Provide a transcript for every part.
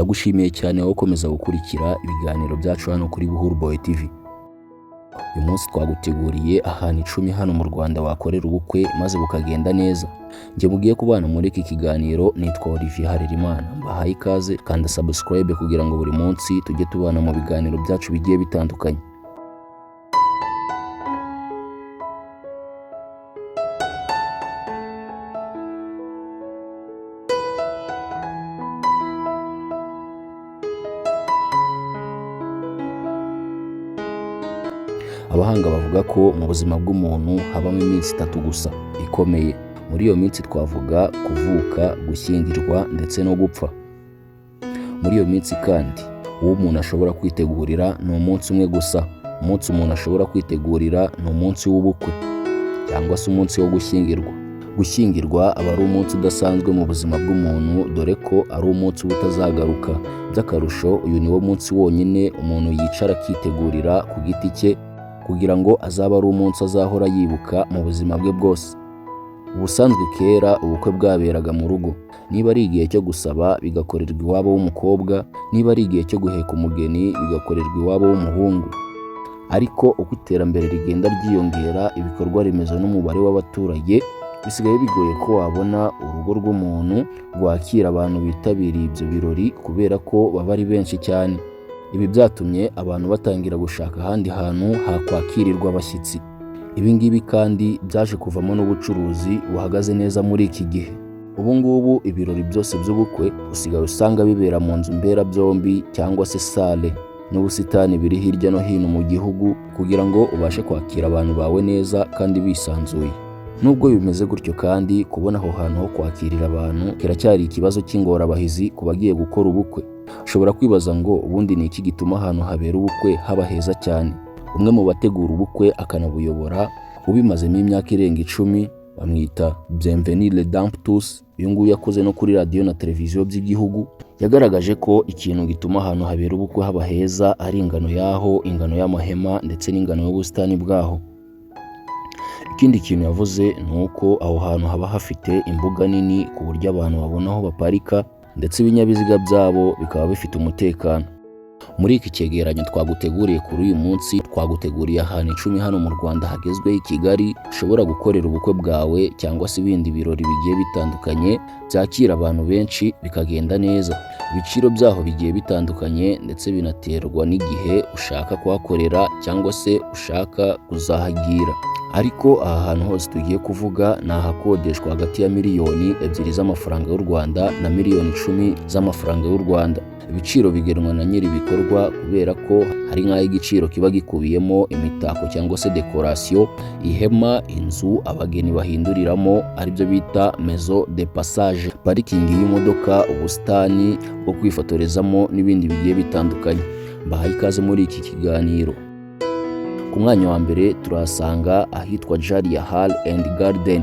Ndagushimiye cyane wowe ukomeza gukurikira ibiganiro byacu hano kuri Buhuru Boy TV. Uyu munsi twaguteguriye ahantu 10 hano mu Rwanda wakorera ubukwe maze bukagenda neza. Njye mugiye kubana muri iki kiganiro nitwa Olivier Harerimana. Mbahaye ikaze, kanda subscribe kugira ngo buri munsi tujye tubana mu biganiro byacu bigiye bitandukanye. Abahanga bavuga ko mu buzima bw'umuntu habamo iminsi 3 gusa ikomeye. Muri iyo minsi twavuga kuvuka, gushyingirwa ndetse no gupfa. Muri iyo minsi kandi uwo umuntu ashobora kwitegurira ni umunsi umwe gusa. Umunsi umuntu ashobora kwitegurira ni umunsi w'ubukwe cyangwa se umunsi wo gushyingirwa. Gushyingirwa aba ari umunsi udasanzwe mu buzima bw'umuntu, dore ko ari umunsi uba utazagaruka. By'akarusho uyu ni wo munsi wonyine umuntu yicara akitegurira ku giti cye kugira ngo azabe ari umunsi azahora yibuka mu buzima bwe bwose. Ubusanzwe kera ubukwe bwaberaga mu rugo. Niba ari igihe cyo gusaba bigakorerwa iwabo w'umukobwa, niba ari igihe cyo guheka umugeni bigakorerwa iwabo w'umuhungu. Ariko uko iterambere rigenda ryiyongera, ibikorwa remezo n'umubare w'abaturage bisigaye bigoye ko wabona urugo rw'umuntu rwakira abantu bitabiriye ibyo birori kubera ko baba ari benshi cyane. Ibi byatumye abantu batangira gushaka ahandi hantu hakwakirirwa abashyitsi. Ibi ngibi kandi byaje kuvamo n'ubucuruzi buhagaze neza muri iki gihe. Ubu ngubu ibirori byose by'ubukwe usigaye usanga bibera mu nzu mberabyombi cyangwa se sale n'ubusitani biri hirya no hino mu gihugu kugira ngo ubashe kwakira abantu bawe neza kandi bisanzuye. Nubwo bimeze gutyo kandi kubona aho hantu ho kwakirira abantu kiracyari ikibazo cy'ingorabahizi ku bagiye gukora ubukwe. Ushobora kwibaza ngo ubundi ni iki gituma ahantu habera ubukwe haba heza cyane? Umwe mu bategura ubukwe akanabuyobora ubimazemo imyaka irenga 10 bamwita Bienvenue Redamptus. Uyu nguyu yakoze no kuri radiyo na televiziyo by'igihugu. Yagaragaje ko ikintu gituma ahantu habera ubukwe haba heza ari ingano yaho, ingano y'amahema ndetse n'ingano y'ubusitani bwaho. Ikindi kintu yavuze ni uko aho hantu haba hafite imbuga nini ku buryo abantu babona aho baparika ndetse ibinyabiziga byabo bikaba bifite umutekano. Muri iki cyegeranyo twaguteguriye kuri uyu munsi, twaguteguriye ahantu 10 hano mu Rwanda hagezweho i Kigali ushobora gukorera ubukwe bwawe cyangwa se ibindi birori bigiye bitandukanye byakira abantu benshi bikagenda neza. Ibiciro byaho bigiye bitandukanye ndetse binaterwa n'igihe ushaka kuhakorera cyangwa se ushaka kuzahagira. Ariko aha hantu hose tugiye kuvuga ni ahakodeshwa hagati ya miliyoni 2 z'amafaranga y'u Rwanda na miliyoni 10 z'amafaranga y'u Rwanda. Ibiciro bigenwa na nyiri ibikorwa kubera ko hari nk'aho igiciro kiba gikubiyemo imitako cyangwa se dekorasiyo, ihema, inzu abageni bahinduriramo aribyo bita maison de passage, parikingi y'imodoka, ubusitani bwo kwifotorezamo n'ibindi bigiye bitandukanye. Mbahaye ikaze muri iki kiganiro. Ku mwanya wa mbere turahasanga ahitwa Jalia Hall and Garden.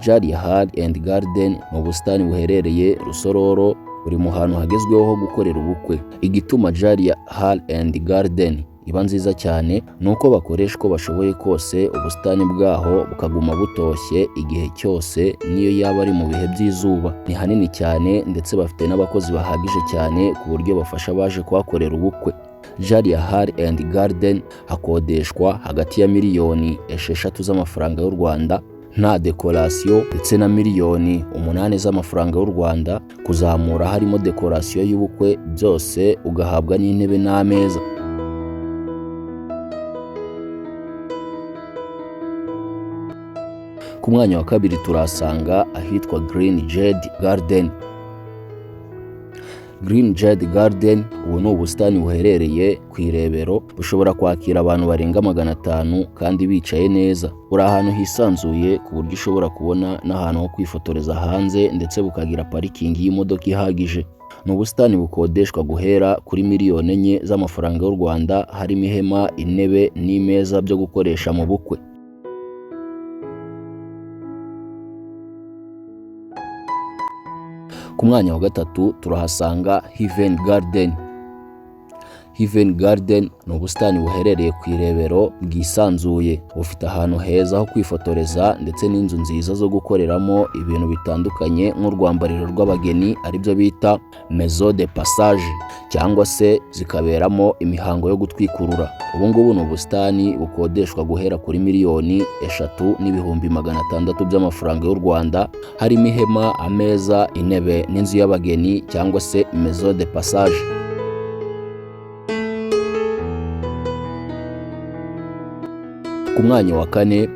Jalia Hall and Garden ni ubusitani buherereye Rusororo, buri mu hantu hagezweho ho gukorera ubukwe. Igituma Jalia Hall and Garden iba nziza cyane ni uko bakoresha uko bashoboye kose ubusitani bwaho bukaguma butoshye igihe cyose niyo yaba ari mu bihe by'izuba. Ni hanini cyane ndetse bafite n'abakozi bahagije cyane ku buryo bafasha abaje kuhakorera ubukwe. Jalia Hall and Garden hakodeshwa hagati ya miliyoni 6 z'amafaranga y'u Rwanda nta dekorasiyo ndetse na miliyoni 8 z'amafaranga y'u Rwanda kuzamura, harimo dekorasiyo y'ubukwe byose ugahabwa n'intebe n'ameza. Ku mwanya wa kabiri turasanga ahitwa Green Jade Garden. Green Jade Garden ubu ni ubusitani buherereye ku Irebero, bushobora kwakira abantu barenga 500 kandi bicaye neza. Buri ahantu hisanzuye ku buryo ushobora kubona n'ahantu ho kwifotoreza hanze ndetse bukagira parikingi y'imodoka ihagije. Ni ubusitani bukodeshwa guhera kuri miliyoni 4 z'amafaranga y'u Rwanda, harimo ihema, intebe n'imeza byo gukoresha mu bukwe. Ku mwanya wa gatatu turahasanga Heaven Garden. Heaven Garden ni ubusitani buherereye ku Irebero bwisanzuye, bufite ahantu heza ho kwifotoreza ndetse n'inzu nziza zo gukoreramo ibintu bitandukanye nk'urwambariro rw'abageni, aribyo bita maison de passage, cyangwa se zikaberamo imihango yo gutwikurura. Ubu ngubu ni ubusitani bukodeshwa guhera kuri 3,600,000 by'amafaranga y'u Rwanda, harimo ihema, ameza, intebe n'inzu y'abageni cyangwa se maison de passage. Ku mwanya wa kane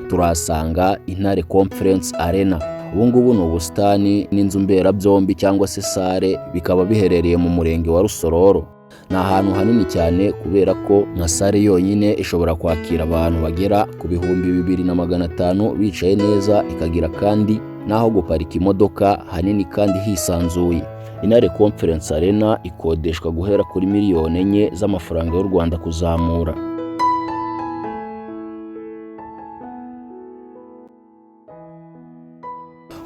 turahasanga Intare Conference Arena. Ubu ngubu ni ubusitani n'inzu mberabyombi cyangwa se salle, bikaba biherereye mu murenge wa Rusororo. Ni ahantu hanini cyane kubera ko nka salle yonyine ishobora kwakira abantu bagera ku 2500 bicaye neza, ikagira kandi n'aho guparika imodoka hanini kandi hisanzuye. Intare Conference Arena ikodeshwa guhera kuri 4 miliyoni z'amafaranga y'u Rwanda kuzamura.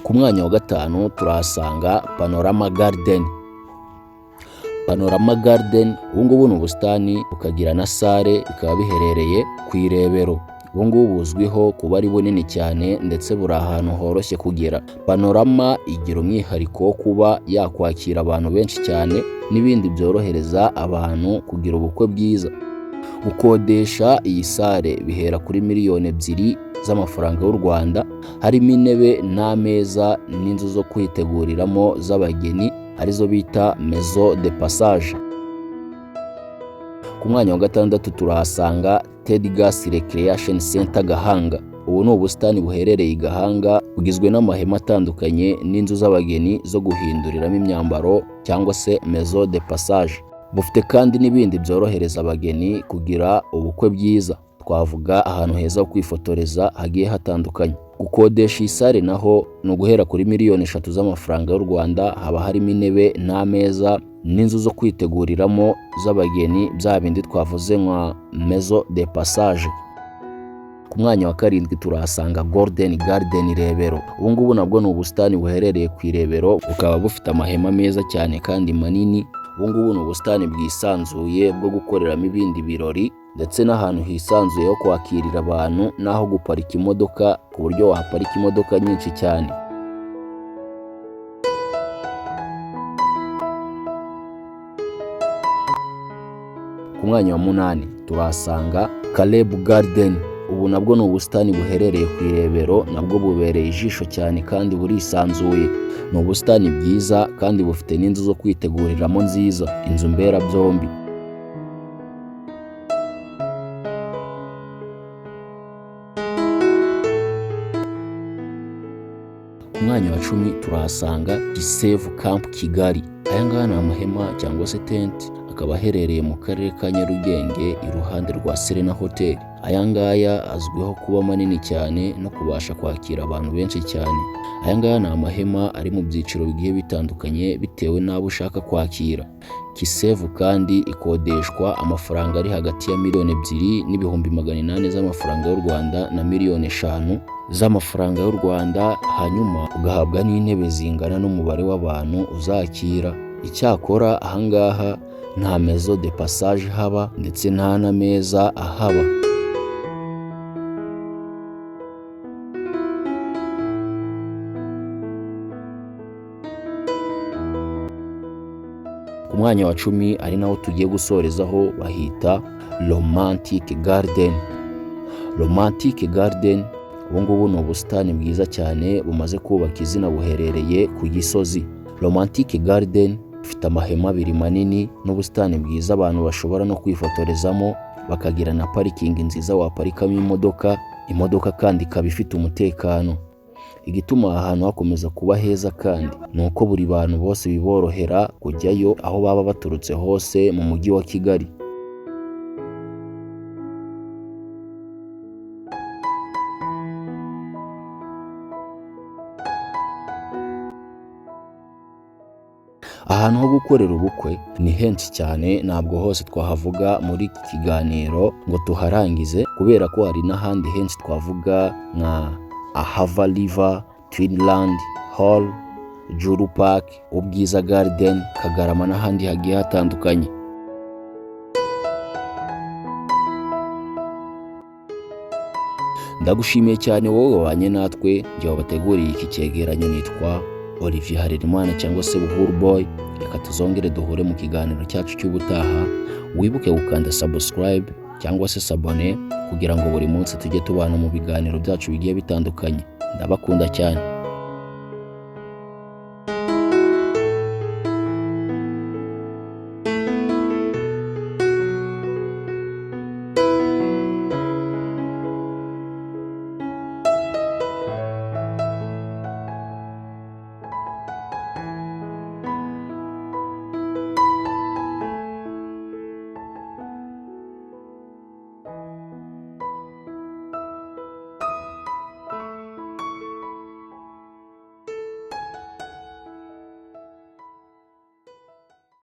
Ku mwanya wa gatanu turahasanga Panorama Garden. Panorama Garden ubu ngubu ni ubusitani bukagira na salle, bikaba biherereye ku Irebero. Ubu ngubu buzwiho kuba ari bunini cyane ndetse buri ahantu horoshye kugera. Panorama igira umwihariko wo kuba yakwakira abantu benshi cyane n'ibindi byorohereza abantu kugira ubukwe bwiza. Gukodesha iyi salle bihera kuri 2 miliyoni z'amafaranga y'u Rwanda, harimo intebe n'ameza n'inzu zo kwiteguriramo z'abageni, arizo bita maison de passage. Ku mwanya wa gatandatu turahasanga Tedgas Recreation Center Gahanga. Ubu ni ubusitani buherereye i Gahanga, bugizwe n'amahema atandukanye n'inzu z'abageni zo guhinduriramo imyambaro cyangwa se maison de passage. Bufite kandi n'ibindi byorohereza abageni kugira ubukwe bwiza, twavuga ahantu heza ho kwifotoreza hagiye hatandukanye. Gukodesha iyi salle naho ni uguhera kuri 3 miliyoni z'amafaranga y'u Rwanda, haba harimo intebe n'ameza n'inzu zo kwiteguriramo z'abageni, bya bindi twavuze nka maison de passage. Ku mwanya wa karindwi turahasanga Golden Garden Rebero. Ubu ngubu nabwo ni ubusitani buherereye ku Irebero, bukaba bufite amahema meza cyane kandi manini. Ubu ngubu ni ubusitani bwisanzuye bwo gukoreramo ibindi birori ndetse n'ahantu hisanzuye ho kwakirira abantu n'aho guparika imodoka, ku buryo wahaparika imodoka nyinshi cyane. Ku mwanya wa munani turahasanga Caleb Garden. Ubu nabwo ni ubusitani buherereye ku Irebero, nabwo bubereye ijisho cyane kandi burisanzuye. Ni ubusitani bwiza kandi bufite n'inzu zo kwiteguriramo nziza, inzu mberabyombi. Ku mwanya wa 10 turahasanga Gisevu Camp Kigali. Aya ngaya ni amahema cyangwa se tente, akaba aherereye mu karere ka Nyarugenge iruhande rwa Serena Hotel. Aya ngaya azwiho kuba manini cyane no kubasha kwakira abantu benshi cyane. Aya ngaya ni amahema ari mu byiciro bigiye bitandukanye bitewe n'abo ushaka kwakira. Kisevu kandi ikodeshwa amafaranga ari hagati ya 2,800,000 z'amafaranga y'u Rwanda na 5 miliyoni z'amafaranga y'u Rwanda, hanyuma ugahabwa n'intebe zingana n'umubare w'abantu uzakira. Icyakora ahangaha nta maison de passage haba ndetse nta n'ameza ahaba. Ku mwanya wa 10, ari nawo tugiye gusorezaho, bahita Romantic Garden. Romantic Garden ubu ngubu ni ubusitani bwiza cyane bumaze kubaka izina, buherereye ku Gisozi. Romantic Garden ifite amahema abiri manini n'ubusitani bwiza abantu bashobora no kwifotorezamo, bakagira na parikingi nziza waparikamo imodoka, imodoka kandi ikaba ifite umutekano. Igituma aha hantu hakomeza kuba heza kandi ni uko buri bantu bose biborohera kujyayo aho baba baturutse hose mu mujyi wa Kigali. Ahantu ho gukorera ubukwe ni henshi cyane, ntabwo hose twahavuga muri iki kiganiro ngo tuharangize, kubera ko hari n'ahandi henshi twavuga nka Ahava River, Twinland Hall, Juru Park, Ubwiza Garden, Kagarama n'ahandi hagiye hatandukanye. Ndagushimiye cyane wowe wabanye natwe. Njye wabateguriye iki cyegeranyo nitwa Olivier Harerimana cyangwa se Buhuru Boy. Reka tuzongere duhure mu kiganiro cyacu cy'ubutaha. Wibuke gukanda subscribe cyangwa se s'abonner kugira ngo buri munsi tujye tubana mu biganiro byacu bigiye bitandukanye. Ndabakunda cyane.